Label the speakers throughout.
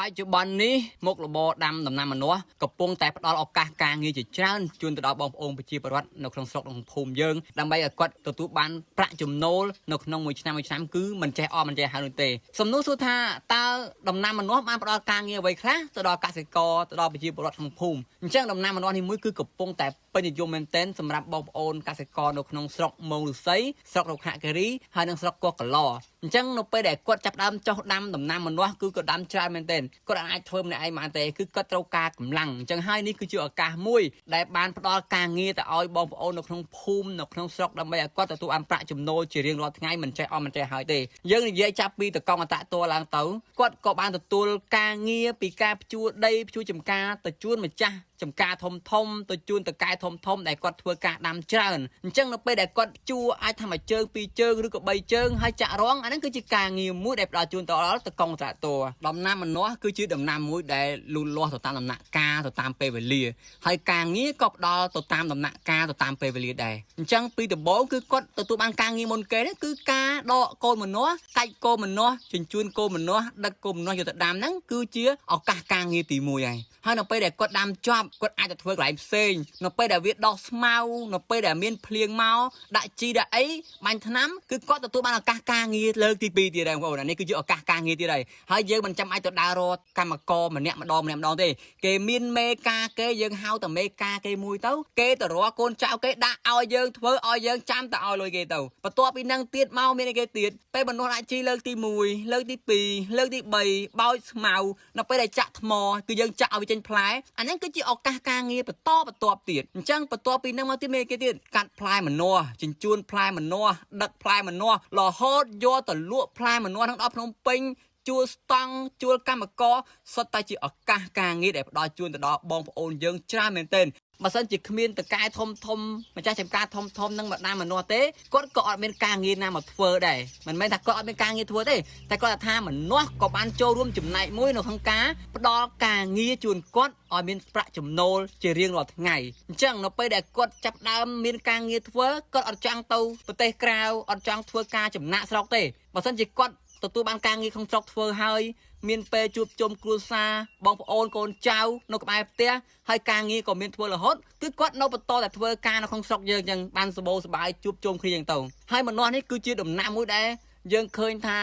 Speaker 1: បច្ចុប្បន្ននេះមុខរបរដាំដំណាំម្នាស់កំពុងតែផ្ដល់ឱកាសការងារជាច្រើនជូនទៅដល់បងប្អូនប្រជាពលរដ្ឋនៅក្នុងស្រុកក្នុងភូមិយើងដើម្បីឲ្យគាត់ទទួលបានប្រាក់ចំណូលនៅក្នុងមួយឆ្នាំមួយឆ្នាំគឺមិនចេះអស់មិនចេះហើយនោះទេសំណួរសួរថាតើដំណាំម្នាស់បានផ្ដល់ការងារអ្វីខ្លះទៅដល់កសិករទៅដល់ប្រជាពលរដ្ឋក្នុងភូមិអញ្ចឹងដំណាំម្នាស់នេះមួយគឺកំពុងតែពេញនិយមមែនទែនសម្រាប់បងប្អូនកសិករនៅក្នុងស្រុកមោងឫស្សីស្រុករុក្ខគិរីហើយនិងស្រុកកោះកឡអញ្ចឹងនៅពេលដែលគាត់ចាប់ផ្ដើមចុះដាំដំណាំម្នាស់គឺគាត់ដាំច្រើនមែនទែនគាត់អាចធ្វើម្នាក់ឯងបានទេគឺគាត់ត្រូវការកម្លាំងអញ្ចឹងហើយនេះគឺជាឱកាសមួយដែលបានផ្ដល់ការងារទៅឲ្យបងប្អូននៅក្នុងភូមិនៅក្នុងស្រុកដើម្បីឲ្យគាត់ទទួលបានប្រាក់ចំណូលជារៀងរាល់ថ្ងៃមិនចេះអស់មិនចេះហើយទេយើងនិយាយចាប់ពីតកង់អតតឡើងទៅគាត់ក៏បានទទួលការងារពីការភ្ជួរដីភ្ជួរចំការទៅជួនម្ចាស់ចំការធំធំទៅជូនតកែធំធំដែលគាត់ធ្វើការដាំច្រើនអញ្ចឹងនៅពេលដែលគាត់ជួអាចថាមួយជើងពីរជើងឬក៏បីជើងហើយចាក់រងអាហ្នឹងគឺជាការងារមួយដែលផ្ដល់ជូនទៅដល់តកង់ត្រាក់តដំណាំម្នាស់គឺជាដំណាំមួយដែលលូតលាស់ទៅតាមដំណាក់កាលទៅតាមពេលវេលាហើយការងារក៏ផ្ដល់ទៅតាមដំណាក់កាលទៅតាមពេលវេលាដែរអញ្ចឹងពីដំបូងគឺគាត់ទទួលបានការងារមុនគេនេះគឺការដកកូនម្នាស់កាច់កូនម្នាស់ជញ្ជូនកូនម្នាស់ដឹកកូនម្នាស់យកទៅដាំហ្នឹងគឺជាឱកាសការងារទី1ហើយហើយនៅពេលដែលគាត់ដាំចប់គាត់អាចទៅធ្វើកន្លែងផ្សេងនៅពេលដែលវាដោះស្មៅនៅពេលដែលមានភ្លៀងមកដាក់ជីដាក់អីបាញ់ថ្នាំគឺគាត់ទទួលបានឱកាសការងារលើកទី2ទៀតដែរបងប្អូនអានេះគឺជាឱកាសការងារទៀតហើយហើយយើងមិនចាំអាចទៅដើររកកម្មករម្នាក់ម្ដងម្នាក់ម្ដងទេគេមានមេការគេយើងហៅតែមេការគេមួយទៅគេទៅរកកូនចៅគេដាក់ឲ្យយើងធ្វើឲ្យយើងចាំតែឲ្យលុយគេទៅបន្ទាប់ពីនឹងទៀតមកមានអីគេទៀតពេលបណ្ដោះដាក់ជីលើកទី1លើកទី2លើកទី3បោចស្មៅនៅពេលដែលចាក់ថ្មគឺយើងចាក់ឲ្យវាចេញផ្លែអាហ្នឹងគឺជាឱកាសការងារបន្តបន្ទាប់ទៀតអញ្ចឹងបន្ទាប់ពីនឹងមកទៀតមានអីគេទៀតកាត់ផ្លែម្នាស់ជញ្ជូនផ្លែម្នាស់ដឹកផ្លែម្នាស់រហូតយកទៅលក់ផ្លែម្នាស់ហ្នឹងដល់ភ្នំពេញជួលស្តង់ជួលកម្មករសុទ្ធតែជាឱកាសការងារដែលផ្ដល់ជូនទៅដល់បងប្អូនយើងច្រើនមែនទែនបើសិនជាគ្មានតកែធំធំម្ចាស់ចំការធំធំនឹងម្ដាមម្នាស់ទេគាត់ក៏អត់មានការងារណាមកធ្វើដែរមិនមែនថាគាត់អត់មានការងារធ្វើទេតែគាត់ថាម្នាស់ក៏បានចូលរួមចំណែកមួយនៅក្នុងការផ្ដល់ការងារជូនគាត់ឲ្យមានប្រាក់ចំណូលជារៀងរាល់ថ្ងៃអញ្ចឹងនៅពេលដែលគាត់ចាប់ដើមមានការងារធ្វើគាត់អត់ចង់ទៅប្រទេសក្រៅអត់ចង់ធ្វើការចំណាក់ស្រុកទេបើសិនជាគាត់ទទួលបានការងារក្នុងស្រុកធ្វើហើយមានពេលជួបជុំគ្រួសារបងប្អូនកូនចៅនៅក្បែរផ្ទះហើយការងារក៏មានធ្វើរហូតគឺគាត់នៅបន្តតែធ្វើការនៅក្នុងស្រុកយើងអញ្ចឹងបានសបោសបាយជួបជុំគ្នាអញ្ចឹងទៅហើយម្នាស់នេះគឺជាដំណាំមួយដែលយើងឃើញថា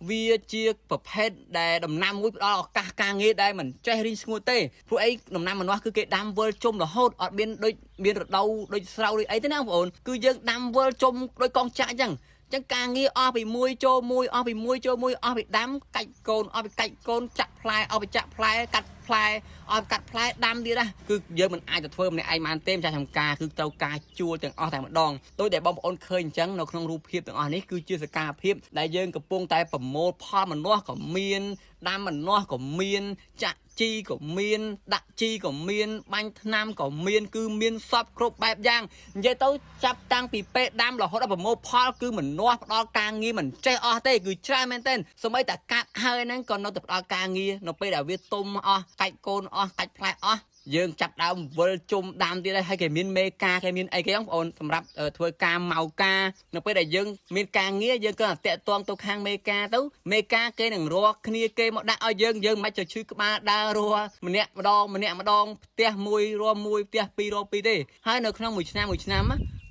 Speaker 1: វាជាប្រភេទដែលដំណាំមួយផ្ដល់ឱកាសការងារដែលមិនចេះរីងស្ងួតទេព្រោះអីដំណាំម្នាស់គឺគេដាំវិលជុំរហូតអត់មានដូចមានរដូវដូចស្រូវដូចអីទេណាបងប្អូនគឺយើងដាំវិលជុំដូចកងចាក់អញ្ចឹងចឹងការងារអស់ពីមួយចូលមួយអស់ពីមួយចូលមួយអស់ពីដាំកាច់កូនអស់ពីកាច់កូនចាក់ផ្លែអស់ពីចាក់ផ្លែកាត់ផ្លែអស់ពីកាត់ផ្លែដាំទៀតណាគឺយើងមិនអាចទៅធ្វើម្នាក់ឯងបានទេម្ចាស់ចំការគឺត្រូវការជួលទាំងអស់តែម្ដងដោយដែលបងប្អូនឃើញអញ្ចឹងនៅក្នុងរូបភាពទាំងអស់នេះគឺជាសកម្មភាពដែលយើងកំពុងតែប្រមូលផលម្នាស់ក៏មានដាំម្នាស់ក៏មានចាក់ជីក៏មានដាក់ជីក៏មានបាញ់ថ្នាំក៏មានគឺមានសពគ្រប់បែបយ៉ាងនិយាយទៅចាប់តាំងពីពេលដាំរហូតដល់ប្រមូលផលគឺម្នាស់ផ្ដល់ការងារមិនចេះអស់ទេគឺច្រើនមែនទែនសូម្បីតែកាត់ហើយហ្នឹងក៏នៅតែផ្ដល់ការងារនៅពេលដែលវាទុំអស់កាច់កូនអស់កាច់ផ្លែអស់យើងចាប់ដើមវិលជុំដាំទៀតហើយគេមានមេការគេមានអីគេបងប្អូនសម្រាប់ធ្វើការម៉ៅការនៅពេលដែលយើងមានការងារយើងក៏តាក់ទងទៅខាងមេការទៅមេការគេនឹងរកគ្នាគេមកដាក់ឲ្យយើងយើងមិនបាច់ទៅឈឺក្បាលដើររម្នាក់ម្ដងម្នាក់ម្ដងផ្ទះមួយរមួយផ្ទះពីររពីរទេហើយនៅក្នុងមួយឆ្នាំមួយឆ្នាំ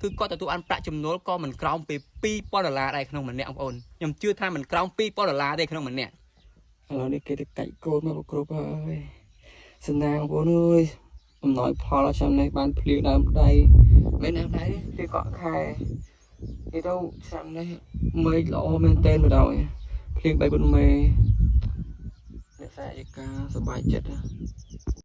Speaker 1: គឺគាត់ទទួលបានប្រាក់ចំណូលក៏មិនក្រោមពី2000ដុល្លារដែរក្នុងម្នាក់បងប្អូនខ្ញុំជឿថាមិនក្រោម2000ដុល្លារទេក្នុងម្នាក់
Speaker 2: ឥឡូវនេះគេទៅកាច់កូនមកគ្រប់ហើយសំណាងបងប្អូនអើយអំណោយផលឆ្នាំនេះបានភ្លៀងដើមដៃមិនដើមដៃទេភ្លៀងកក់ខែនេះទៅឆ្នាំនេះមេឃល្អមែនទែនបណ្ដោយភ្លៀង3 4មេអ្នកសាយការសប្បាយចិត្តណា